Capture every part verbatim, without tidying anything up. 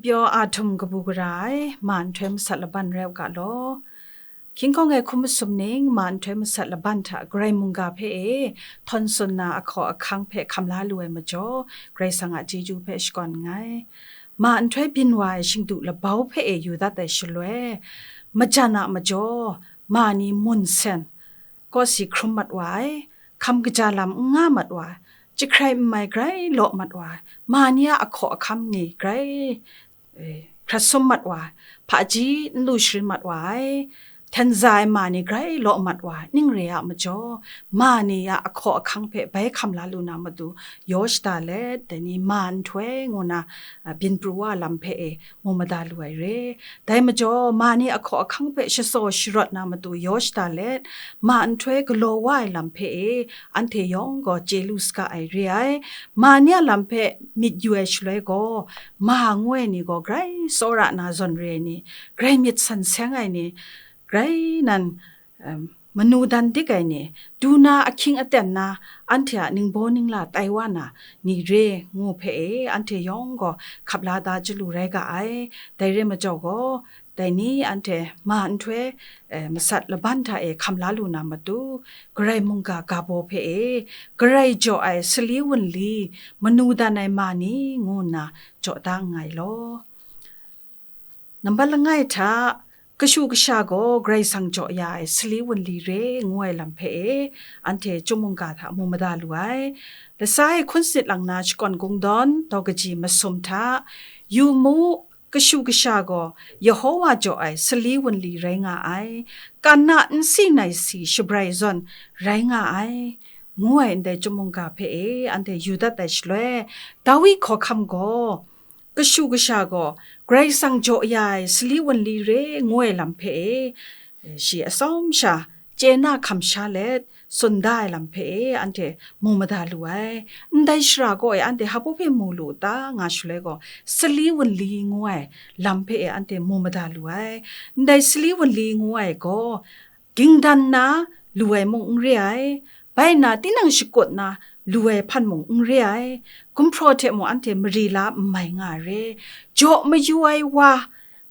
Pyaw a htum kabu gara ai, ma nhtoi masat laban rai u ga law. Hkying hkawng ai hkum masum ning, ma nhtoi masat laban hta Karai mungga hpe e htawn tsun na ahkaw ahkang hpe hkam la lu ai majaw, Karai Kasang a chyeju hpe shakawn nngai. Ma nhtoi byin wa ai shingdu labau hpe e yu dat ai shaloi, majan a majaw, ma ni mun sen, kawsi hkrum mat wa ai, hkam kaja lam n nga mat wa ai, jahkrai n mai grai law mat wa ai, ma ni a ahkaw ahkam ni grai, eh, hkrat sum mat wa ai, hpaji n lu sharin mat wa ai, hten za ai ma ni grai law mat wa ai, ning re a majaw, ma ni a ahkaw ahkang hpe bai hkam la lu na matu, yaw shada let, dai ni ma nhtoi ngu na, a, byin pru wa lam hpe e mu mada lu ai re. Dai majaw, ma ni ahkaw ahkang hpe shatsaw sharawt na matu yaw shada let, ma nhtoi galaw wa ai lam hpe e anhte yawng gaw chye lu saga ai re ai. Ma ni a lam hpe myit yu ai shaloi gaw, ma ngu ai ni gaw grai tsawra na zawn re ai ni, grai myit san seng ai ni, grai nan, em, manu dan dik ai ni, du na ahkying aten na, anhte a ningbaw ningla tai wa na ni re ngu hpe e, anhte yawng gaw hkap la da chyalu rai ga ai. Dai re majaw gaw, dai ni anhte ma nhtoi, eh, masat laban hta e hkam la lu na matu, Karai mungga ga baw hpe e, Karai jaw ai sali wunli, manu dan ai ma ni ngu nna jaw da nngai law. Nambat langai hta, kashu kasha gaw Karai Kasang jaw ya ai sali wunli re ngu ai lam hpe e, anhte chyum mungga hta mu mada lu ai. Lasai hkun sit lang na shakawn kungdawn, daw kaji masum hta, yu mu, kashu kasha gaw Yehowa jaw ai sali wunli rai nga ai, kan na nsi naisi shabrai zawn rai nga ai, ngu ai ndai chyum mungga hpe e, anhte yu dat ai shaloi, Dawi hkawhkam gaw, kashu kasha gaw Karai Kasang jaw ya ai sali wunli re ngu ai lam hpe e, shi atsawm sha chye na hkam sha let tsun da ai lam hpe e, anhte mu mada lu ai. Ndai shara kaw e anhte hpa hpe mu lu u ta nga shaloi gaw, sali wunli ngu ai lam hpe e anhte mu mada lu ai. Ndai sali wunli ngu ai gaw, gingdan na lu ai mung n re ai, bai na tinang shakut na lu ai hpan mung n re ai, gumhpraw hte mung anhte mari la n mai nga ai re, jaw mayu ai wa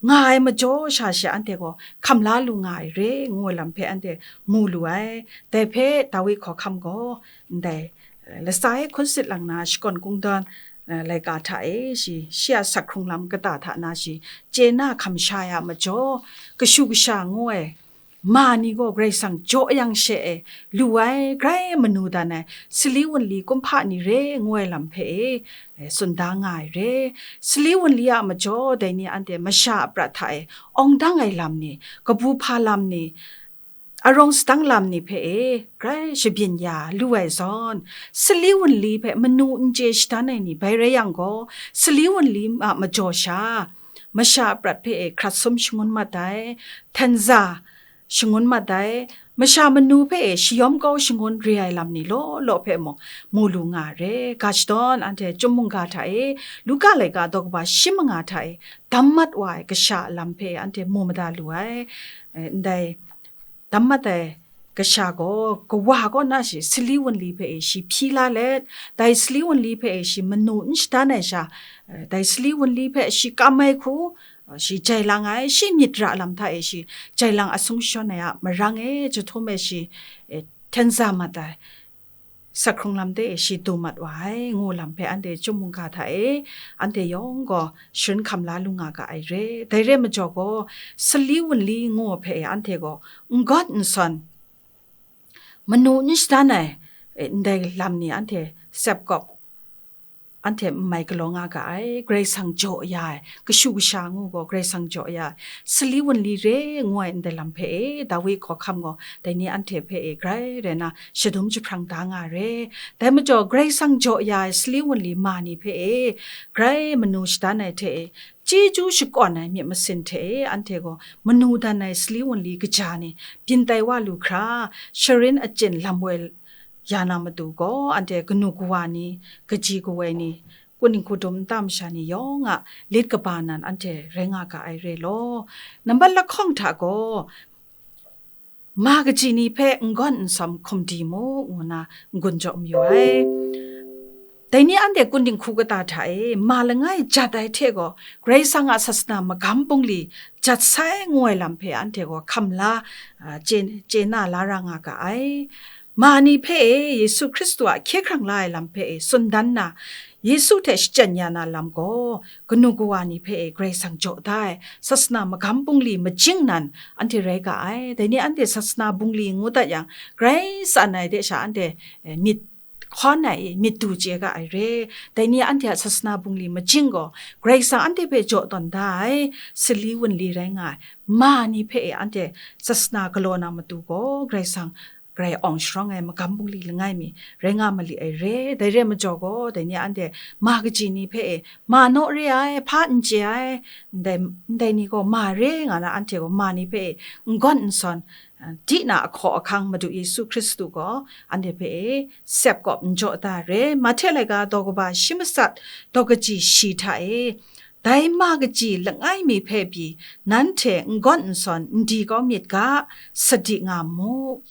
nga ai majaw sha she anhte gaw hkam la lu nga ai re, ngu ai lam hpe anhte mu lu ai. Dai hpe Dawi hkawhkam gaw ndai, eh, lasai hkun sit lang na shakawn kungdawn, eh, laika hta e shi, shi a sak hkrung lam kata hta na shi chye na hkam sha ai a majaw, kashu kasha ngu ai, ma ni gaw Karai Kasang jaw yang she e lu ai, grai manu dan ai, sali wunli kumhpa ni re ngu ai lam hpe e, eh, tsun da nga ai re. Sali wunli a majaw, dai ni anhte masha a prat hta e awng dang ai lam ni, kabu hpa lam ni, arawng sadang lam ni hpe e grai shabyin ya lu ai zawn, sali wunli hpe manu n chye shadan ai ni bai rai yang gaw, sali wunli a majaw sha, masha a prat hpe e hkrat sum shangun mat ai, hten za shangun mat ai, masha manu hpe e shayawm kau shangun re ai lam ni law law hpe mung mu lu nga ai re. Ga shadawn anhte chyum mungga hta e, Luka laika daw kaba shi manga hta e dam mat wa ai kasha a lam hpe anhte mu mada lu ai. Eh, ndai dam mat ai kasha gaw, kawa kaw na shi sali wunli hpe e shi hpyi la let, dai sali wunli hpe e shi manu n shadan ai sha, eh, dai sali wunli hpe shi kam ai hku, eh, shi jai lang ai, shi myit ra lam hta e shi jai lang asung shawn ai a marang e jahtum e shi, eh, hten za mat ai, sak hkrung lam de e shi du mat wa ai, ngu lam hpe anhte chyum mungga hta e, anhte yawng gaw sharin hkam la lu nga ga ai re. Dai re majaw gaw, sali wunli ngu hpe e anhte gaw n gawt n sawn, manu n shadan ai, e, ndai lam ni anhte sep kawp, anhte n mai galaw nga ga ai, Karai Kasang jaw ya ai, kashu kasha ngu gaw Karai Kasang jaw ya ai, sali wunli re ngu ai ndai lam hpe e, Dawi hkawhkam gaw dai ni anhte hpe e grai rai na shadum jahprang da nga re. Dai majaw, Karai Kasang jaw ya ai sali wunli ma ni hpe e, grai manu shadan ai hte e, chyeju shakawn ai myit masin hte e, anhte gaw manu dan ai sali wunli kaja ni byin tai wa lu hkra, sharin achyin lam woi ya na matu gaw, anhte kanu kawa ni, kaji kawoi ni, kaning kudum nta masha ni yawng a lit kaba nan anhte rai nga ga ai re law. Nambat lahkawng hta gaw, ma kaji ni hpe n gawn n sawm hkum di mu, ngu na n-gun jaw mayu ai. Dai ni anhte kun dinghku kata hta e ma langai jat ai hte gaw, Karai Kasang a sasana magam bungli jat sai ngu ai lam hpe anhte gaw hkam la, a, chye, chye na la ra nga ga ai. Ma ni hpe e Yesu Hkristu a hkye hkrang la ai lam hpe e tsun dan na, Yesu hte shachyen ya na lam gaw, kanu kawa ni hpe e Karai Kasang jaw da ai, sasana magam bungli majing nan anhte rai ga ai. Dai ni anhte sasana bungli ngu dat yang, grai tsan ai de sha anhte, eh, myit hkawn ai, myit du chye ga ai re. Dai ni anhte a sasana bungli majing gaw, Karai Kasang anhte hpe jaw tawn da ai, sali wunli rai nga ai, ma ni hpe e anhte sasana galaw na matu gaw, Karai Kasang grai awng sharawng ai magam bungli langai mi rai nga mali ai re. Dai re majaw gaw, dai ni anhte ma kaji ni hpe e, ma naw re ai, hpa n chye ai, ndai, ndai ni gaw ma re nga na, anhte gaw ma ni hpe e n gawn n sawn, a, di na ahkaw ahkang Madu Yesu Hkristu gaw anhte hpe e sep kawp n jaw da re. Mahte laika daw kaba shi matsat daw kaji shi hta e, dai ma kaji langai mi hpe pyi, nanhte n gawn n sawn n di kau myit ga, sadi nga mu,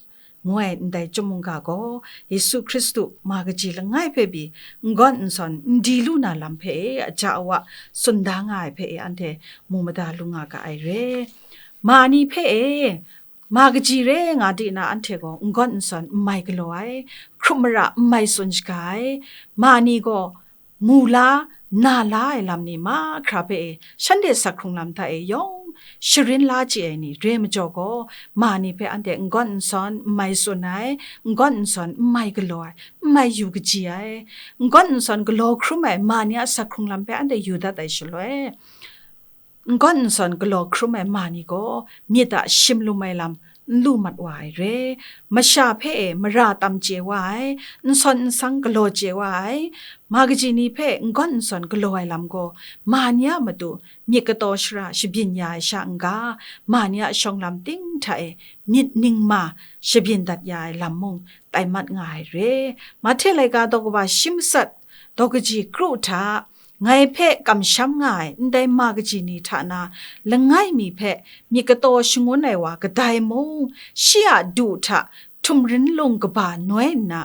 ngu ai ndai chyum mungga gaw, Yesu Hkristu ma kaji langai hpe pyi, n gawn n sawn n di lu na lam hpe e, aja awa tsun da nga ai hpe e, anhte mu mada lu nga ga ai re. Ma ni hpe e, ma kaji re nga di na, anhte gaw n gawn n sawn n mai galaw ai, hkrup mara n mai tsun shaga ai, ma ni gaw mu la, na la ai lam ni mahkra hpe e, shanhte sak hkrung lam hta e yawng sharin la chye ai ni re majaw gaw, ma ni hpe anhte n gawn n sawn n mai tsun ai, n gawn n sawn n mai galaw ai, n mai yu kaji ai, n gawn n sawn galaw hkrum ai, ma ni a sak hkrung lam hpe anhte yu dat ai shaloi, n gawn n sawn galaw hkrum ai ma ni gaw, myit a shim lum ai lam n lu mat wa ai re. Masha hpe e mara tam chye wa ai, n sawn n sang galaw chye wa ai, ma kaji ni hpe n gawn n sawn galaw ai lam gaw, ma ni a matu myit kataw shara shabyin ya ai sha n-ga, ma ni a shawng lam ting hta e myit ningma shabyin dat ya ai lam mung tai mat nga ai re. Mahte laika daw kaba shi matsat daw kaji kru hta, ngai hpe kamsham nga ai ndai ma kaji ni hta na langai mi hpe myit kataw shangun ai wa kadai mung, shi a du hta htumrin lung kaba noi nna,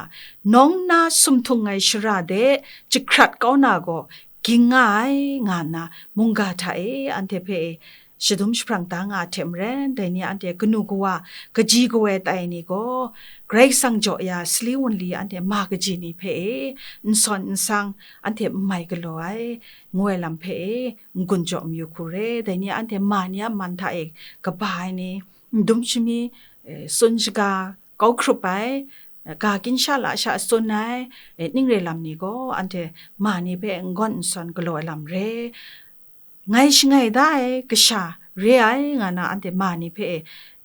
nawng na sumhtung ai shara de jahkrat kau na gaw ging nga ai, nga nna mungga hta e anhte hpe e shadum jahprang da nga hte maren, dai ni anhte kanu kawa, kaji kawai tai ni gaw, Karai Kasang jaw ya sali wunli anhte ma kaji ni hpe e, n sawn n sang, anhte n mai galaw ai, ngu ai lam hpe e, n-gun jaw mayu hku re. Dai ni anhte ma ni a man hta e kaba ai ni, n dum shami, e, tsun shaga, kau hkrup ai, e, ga ginsha lasha tsun ai, e, ning re lam ni gaw, anhte ma ni hpe n gawn n sawn galaw ai lam re. Ngai shangai da ai kasha re ai, nga na anhte ma ni hpe,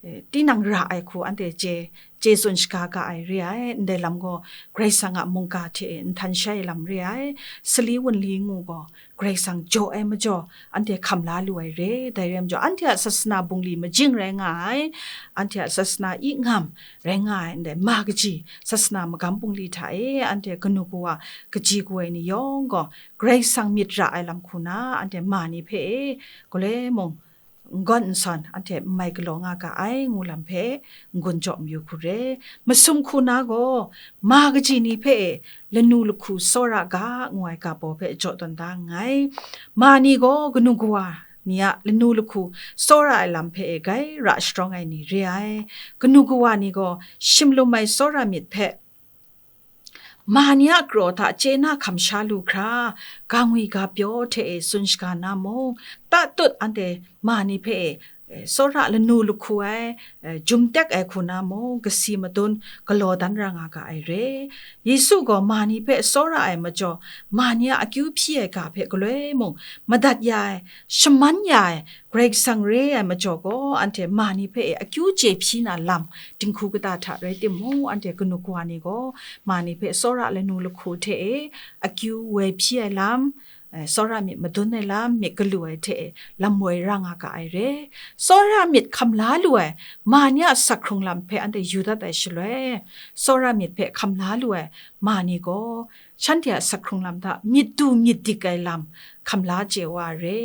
e, tinang ra ai hku anhte chye, chye tsun shaga ga ai re ai, ndai lam gaw Karai Kasang a mungga hte e nhtan shai ai lam re ai, sali wunli ngu gaw Karai Kasang jaw ai majaw anhte hkam la lu ai re, dai re majaw anhte a sasana bungli majing rai nga ai, anhte a sasana i ngam rai nga ai, ndai ma kaji sasana magam bungli hta e anhte kanu kawa kaji kawai ni yawng gaw, Karai Kasang myit ra ai lam hku na, anhte ma ni hpe e, galoi mung, n gawn n sawn, anhte n mai galaw nga ga ai, ngu lam hpe, n-gun jaw mayu hku re. Masum hku na gaw, ma kaji ni hpe e, lanu lahku tsawra ga, ngu ai ga baw hpe jaw tawn da nngai. Ma ni gaw, kanu kawa ni a lanu lahku tsawra ai lam hpe e, grai ra sharawng ai ni re ai. Kanu kawa ni gaw, shim lum ai tsawra myit hpe, ma ni a kraw hta chye na hkam sha lu hkra, ga ngwi ga pyaw hte e tsun shaga na mung, tatut anhte ma ni hpe e, e, tsawra lanu lahku ai, e, jum tek ai hku na mung, kasi madun galaw dan ra nga ga ai re. Yesu gaw ma ni hpe tsawra ai majaw, ma ni a akyu hpyi ai ga hpe galoi mung madat ya ai, shaman ya ai, Karai Kasang re ai majaw gaw, anhte ma ni hpe e akyu chye hpyi na lam dinghku kata hta rai timung, anhte kanu kawa ni gaw, ma ni hpe tsawra lanu lahku hte e akyu woi hpyi ai lam, e, tsawra myit madun ai lam, myit galu ai hte e lam woi ra nga ga ai re. Tsawra myit hkam la lu ai, ma ni a sak hkrung lam hpe anhte yu dat ai shaloi, tsawra myit hpe hkam la lu ai, ma ni gaw, shanhte a sak hkrung lam hta myit du myit dik ai lam hkam la chye wa ai re.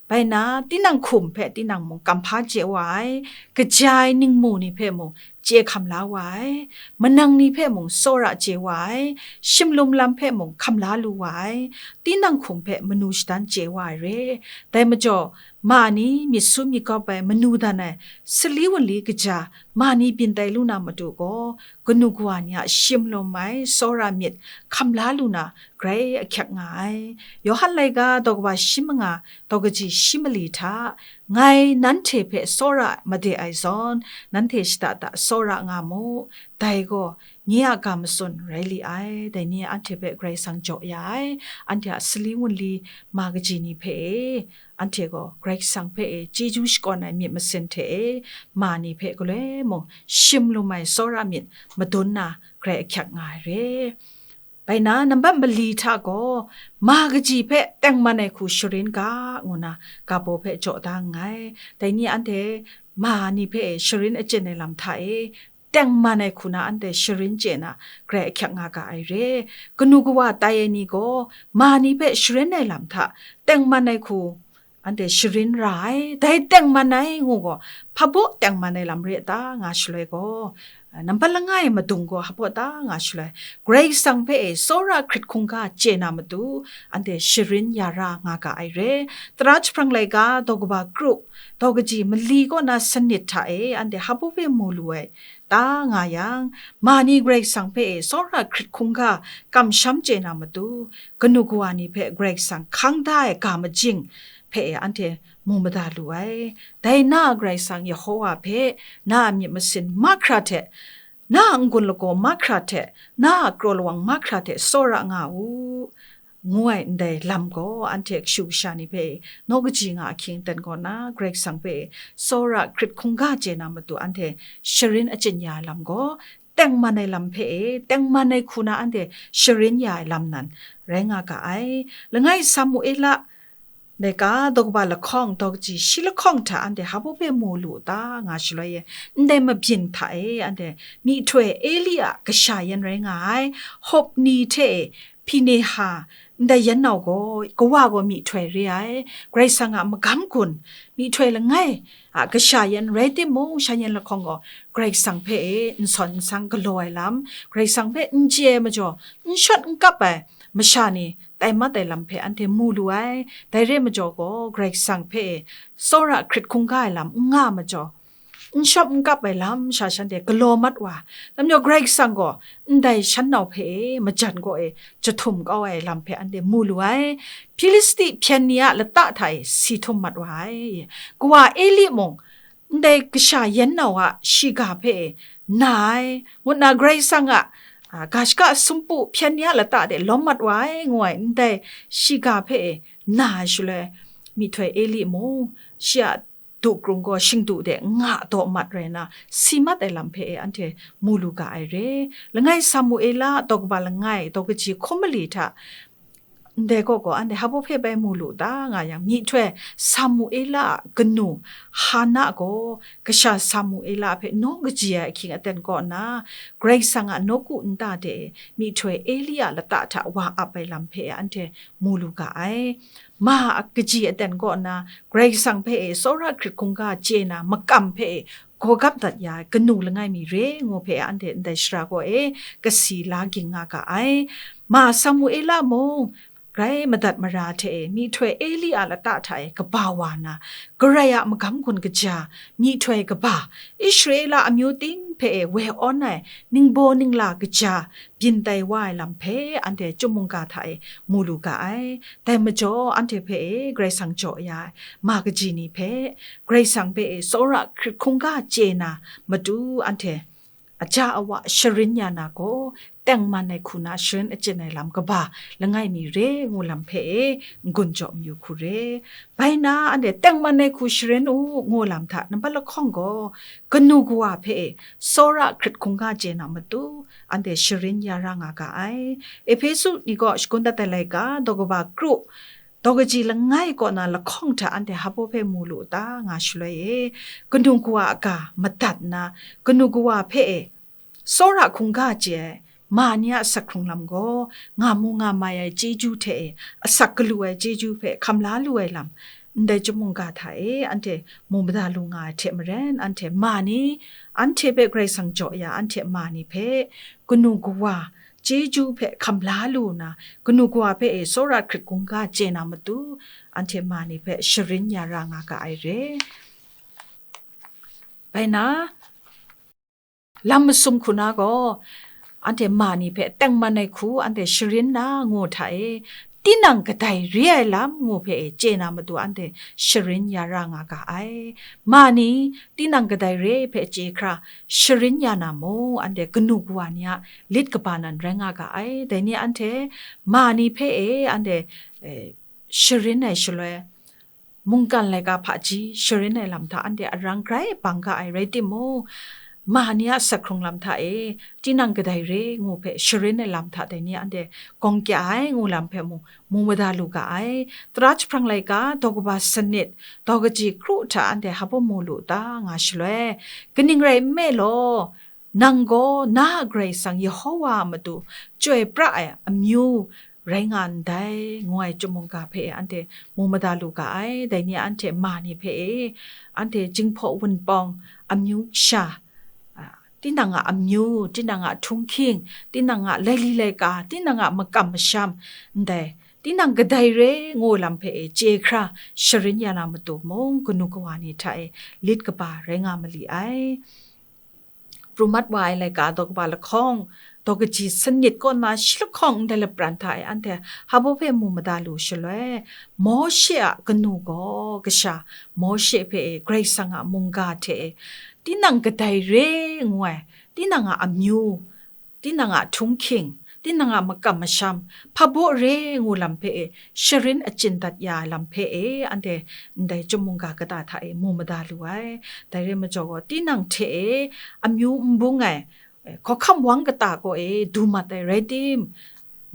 Bai na, tinang hkum hpe tinang mung kamhpa chye wa ai, kaja ai ningmu ni hpe mung chye hkam la wa ai, manang ni hpe mung tsawra chye wa ai, shimlum lam hpe mung hkam la lu wa ai, tinang hkum hpe manu shadan chye wa ai re. Dai majaw, ma ni myit su myit gawp ai manu dan ai sali wunli kaja ma ni byin tai lu na matu gaw, kanu kawa ni a shimlum ai tsawra myit hkam la lu na grai ahkyak nga ai. Yawhan laika daw kaba shi manga daw kaji shi mali hta, ngai nanhte hpe tsawra made ai zawn, nanhte shada da tsawra nga mu, dai gaw nye a ga matsun rai li ai, dai ni anhte hpe Karai Kasang jaw ya ai, anhte a sali wunli ma kaji ni hpe e, anhte gaw Karai Kasang hpe e chyeju shakawn ai myit masin hte e, ma ni hpe galoi mung shimlum ai tsawra myit madun na grai ahkyak nga ai re. Bai na, nambat mali hta gaw, ma kaji hpe tengman ai hku sharin ga, ngu na ga baw hpe jaw da nngai. Dai ni anhte ma ni hpe e sharin achyin ai lam hta e, tengman ai hku na anhte sharin chye na grai ahkyak nga ga ai re. Kanu kawa tai ai ni gaw, ma ni hpe sharin ai lam hta tengman ai hku anhte sharin ra ai. Dai tengman ai ngu gaw, hpa baw tengman ai lam re a ta nga shaloi gaw, nambat langai madung gaw hpa baw ta nga shaloi, Karai Kasang hpe e tsawra hkrit hkungga chye na matu, anhte sharin ya ra nga ga ai re. Tara jahprang laika daw kaba kru, daw kaji mali kaw na sanit hta e anhte hpa baw hpe mu lu ai ta nga yang, ma ni Karai Kasang hpe e tsawra hkrit hkungga kamsham chye na matu, kanu kawa ni hpe Karai Kasang hkang da ai ga majing hpe e anhte mu mada lu ai. Dai na a Karai Kasang Yehowa hpe na a myit masin mahkra hte, na a n-gun lagaw mahkra hte, na a kraw lawang mahkra hte tsawra nga u, ngu ai ndai lam gaw, anhte kashu kasha ni hpe naw kaji nga ahkying aten kaw na, Karai Kasang hpe tsawra hkrit hkungga chye na matu anhte sharin achyin ya ai lam gaw, tengman ai lam hpe e, tengman ai hku na anhte sharin ya ai lam nan rai nga ga ai. Langai Samuela laika daw kaba lahkawng, daw kaji shi lahkawng hta anhte hpa baw hpe mu lu ta nga shaloi e, ndai mabyin hta e anhte myihtoi Eli a kasha yan rai nga ai, Hopni hte e Hpineha, ndai yan nau gaw, kawa gaw myihtoi re ai, Karai Kasang a magam gun, myihtoi langai a kasha yan rai timung, sha yan lahkawng gaw, Karai Kasang hpe e n sawn n sang galaw ai lam, Karai Kasang hpe n chye ai majaw, n shawt n kap ai masha ni tai mat ai lam hpe anhte mu lu ai. Dai re majaw gaw, Karai Kasang hpe e tsawra hkrit hkungga ai lam n nga majaw, n shawt n kap ai lam sha shanhte galaw mat wa. Dai majaw Karai Kasang gaw ndai shan nau hpe e majan kaw e jahtum kau ai lam hpe anhte mu lu ai. Hpilisti hpyen ni a lata hta e si htum mat wa ai. Kawa Eli mung ndai kasha yan nau a shiga hpe e na ai, ngut na Karai Kasang a, a, ga shaka sumpu hpyen ni a lata de lawm mat wa ai, ngu ai ndai shiga hpe e na ai shaloi, myihtoi Eli mung shi a du krung gaw shingdu de nga daw mat rai na, si mat ai lam hpe e anhte mu lu ga ai re. Langai Samuela daw kaba langai, daw kaji hkum mali hta, ndai gaw gaw anhte hpa baw hpe bai mu lu ta nga yang, myihtoi Samuela a kanu Hana gaw kasha Samuela hpe naw kaji ai ahkying aten kaw nna, Karai Kasang a nawku nta de e myihtoi Eli a lata hta wa ap ai lam hpe anhte mu lu ga ai. Ma a kaji aten kaw nna, Karai Kasang hpe e tsawra hkrit hkungga chye na makam hpe e gaw gap dat ya ai kanu langai mi re ngu hpe anhte ndai shara kaw e kasi la ging nga ga ai. Ma Samuela mung grai madat mara hte e myihtoi Eli a lata hta e kaba wa na, Karai a magam gun kaja, myihtoi kaba, Israela amyu ting hpe e woi awn ai ningbaw ningla kaja, byin tai wa ai lam hpe anhte chyum mungga hta e mu lu ga ai. Dai majaw, anhte hpe e Karai Kasang jaw ya ai ma kaji ni hpe, Karai Kasang hpe e tsawra hkrit hkungga chye na matu, anhte aja awa sharin ya na gaw, tengman ai hku na sharin achyin ai lam kaba langai mi re ngu lam hpe e n-gun jaw mayu hku re. Bai na, anhte tengman ai hku sharin u ngu lam hta nambat lahkawng gaw, kanu kawa hpe e tsawra hkrit hkungga chye na matu, anhte sharin ya ra nga ga ai. Ehpesu ni kaw shagun dat ai laika, daw kaba kru, daw kaji langai kaw na lahkawng hta anhte hpa baw hpe mu lu ta nga shaloi e, kanu kawa a ga madat nna, kanu kawa hpe e tsawra hkungga chye ai ma ni a asak hkrung lam gaw, nga mu nga mai ai chyeju hte e asak galu ai chyeju hpe hkam la lu ai lam, ndai chyum mungga hta e anhte mu mada lu nga ai hte maren, anhte ma ni, anhte hpe Karai Kasang jaw ya, anhte ma ni hpe kanu kawa chyeju hpe hkam la lu nna, kanu kawa hpe e tsawra hkrit hkungga chye na matu, anhte ma ni hpe sharin ya ra nga ga ai re. Bai na, lam masum hku na gaw, anhte ma ni hpe tengman ai hku anhte sharin na ngu hta e, tinang kadai re ai lam ngu hpe e chye na matu anhte sharin ya ra nga ga ai. Ma ni tinang kadai re hpe chye hkra sharin ya na mung, anhte kanu kawa ni a lit kaba nan rai nga ga ai. Dai ni anhte ma ni hpe e anhte, eh, sharin ai shaloi, mungkan laika hpaji sharin ai lam hta anhte arang grai bang ga ai rai timung, ma ni a asak hkrung lam hta e, tinang kadai re ngu hpe sharin ai lam hta dai ni anhte gawng kya ai ngu lam hpe mung, mu mada lu ga ai. Tara jahprang laika, daw kaba sanit, daw kaji kru hta anhte hpa mu lu ta nga shaloi, kaning rai nme law, nang gaw na a Karai Kasang Yehova a matu chyoi pra ai amyu rai nga ndai, ngu ai chyum mungga hpe anhte mu mada lu ga ai. Dai ni a anhte ma ni hpe e, anhte Jinghpaw Wunpawng amyu kasha, a, tinang a amyu, tinang a htunghking, tinang a laili laika, tinang a makam masham, ndai, tinang kadai re ngu lam hpe e chye hkra sharin ya na matu mung, kanu kawa ni hta e lit kaba rai nga mali ai. Pru mat wa ai laika daw kaba lahkawng, daw kaji sanit kaw nna shi lahkawng ndai lapran hta e anhte hpa hpe mu mada lu shaloi, Mawshe a kanu gaw kasha Mawshe hpe e Karai Kasang a mungga hte e, tinang kadai re ngu ai, tinang a amyu, tinang a htunghking, tinang a makam masham, hpa baw re ngu lam hpe e, sharin achyin dat ya ai lam hpe e, anhte ndai chyum mungga kata hta e mu mada lu ai. Dai re majaw gaw, tinang hte e amyu n bung ai, eh, hkawhkam wang kata kaw e du mat ai rai tim,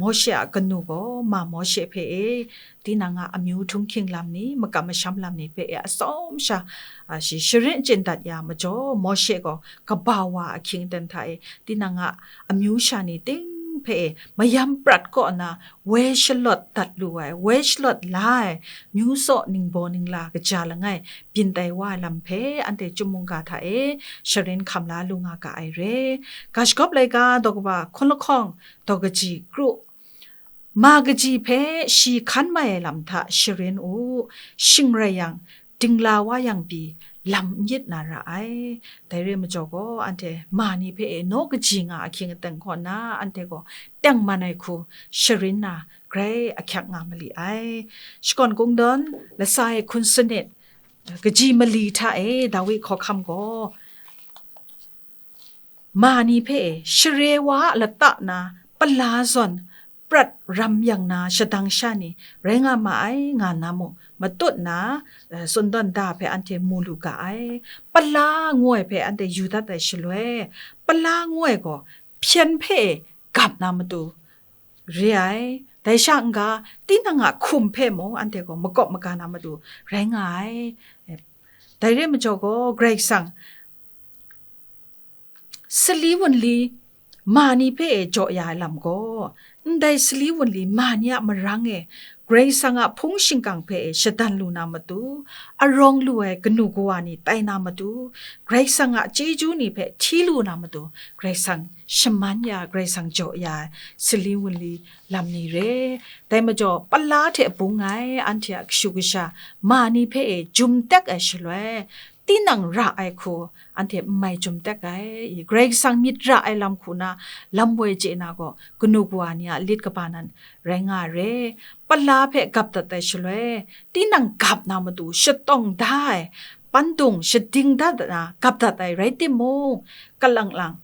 Mawshe a kanu gaw ma Mawshe hpe e, tinang a amyu htunghking lam ni, makam masham lam ni hpe e atsawm sha, a, shi sharin achyin dat ya majaw, Mawshe gaw kaba wa ahkying aten hta e, tinang a amyu sha ni ting hpe e mayam prat kaw nna, woi shalawt dat lu ai, woi shalawt la ai, myu tsaw ningbaw ningla kaja langai byin tai wa ai lam hpe anhte chyum mungga hta e sharin hkam la lu nga ga ai re. Ga shagawp laika daw kaba hkun lahkawng, daw kaji kru, ma kaji hpe shi hkan mai ai lam hta sharin u, shing rai yang, dingla wa yang pyi, lam n yit na ra ai. Dai re majaw gaw, anhte ma ni hpe e naw kaji nga ahkying aten kaw nna, anhte gaw tengman ai hku sharin na grai ahkyak nga mali ai. Shakawn Kungdawn, lasa e hkun sanit, kaji mali hta e Dawi hkawhkam gaw, ma ni hpe e share wa a lata na pala zawn prat ram yang na shadang sha ni rai nga ma ai, nga na mung matut na, eh, tsun tawn da hpe anhte mu lu ga ai. Pala ngu ai hpe anhte yu dat ai shaloi, pala ngu ai gaw hpyen hpe e gap na matu re ai. Dai sha n-ga, tinang a hkum hpe mung anhte gaw makawp maga na matu rai nga ai. Eh, dai re majaw gaw, Karai Kasang sali wunli ma ni hpe e jaw ya ai lam gaw, ndai sali wunli ma ni a marang e Karai Kasang a hpung shingkang hpe e shadan lu na matu, arawng lu ai kanu kawa ni tai na matu, Karai Kasang a chyeju ni hpe hti lu na matu, Karai Kasang shaman ya, Karai Kasang jaw ya ai sali wunli lam ni re. Dai majaw, pala hte bung ai anhte a kashu kasha ma ni hpe e jum tek ai shaloi, tinang ra ai hku anhte n mai jum tek ai. Karai Kasang myit ra ai lam hku na lam woi chye na gaw, kanu kawa ni a lit kaba nan rai nga ai re. Pala hpe gap dat ai shaloi, tinang gap na matu shatawng da ai, pandung shading dat na gap dat ai rai timung, kalang lang,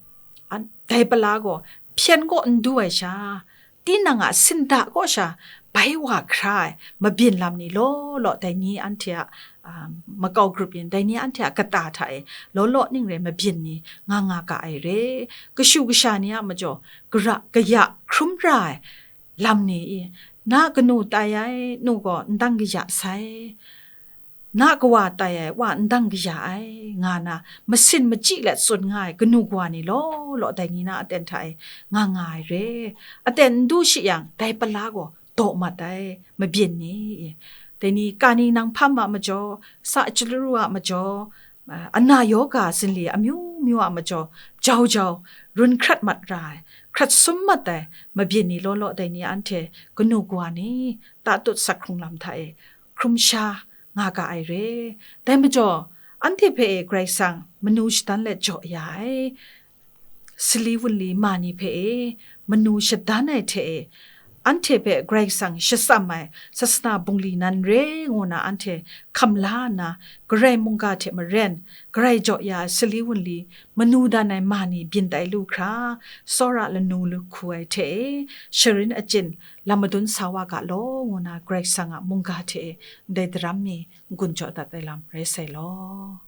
an-, dai pala gaw hpyen kaw n du ai sha, tinang a sinda kaw sha bai wa hkra ai mabyin lam ni law law, dai ni anhte a, a, makau grup yin, dai ni anhte a kata hta e law law ning re mabyin ni nga nga ga ai re. Kashu kasha ni a majaw, gara kaya hkrum ra ai lam ni i, na kanu tai ai nu gaw ndang kaya sai, na kawa tai ai wa ndang kaya ai, nga na masin machyi let tsun nga ai kanu kawa ni law law, dai ni na aten hta e nga nga ai re. Aten n du shi yang, dai pala gaw daw mat ai, mabyin ni. dai ni kani nang hpam a majaw, sa chyalu a majaw, ana yoga zinli amyu myu a majaw, jau jau, run hkrat mat ra ai, hkrat sum mat ai mabyin ni law law dai ni anhte kanu kawa ni tatut sak hkrung lam hta e hkrum sha nga ga ai re. Dai majaw, anhte hpe e Karai Kasang manu shadan let jaw ya ai, sali wunli ma ni hpe e manu shadan ai hte e, anhte hpe Karai Kasang shatsam ai sasana bungli nan re ngu na anhte hkam la nna, Karai mungga hte maren, Karai jaw ya ai sali wunli manu dan ai ma ni byin tai lu hkra, tsawra lanu lahku ai hte e, sharin achyin lam madun sa wa ga law, ngu na Karai Kasang a mungga hte e ndai daram mi n-gun jaw dat ai lam rai sai law.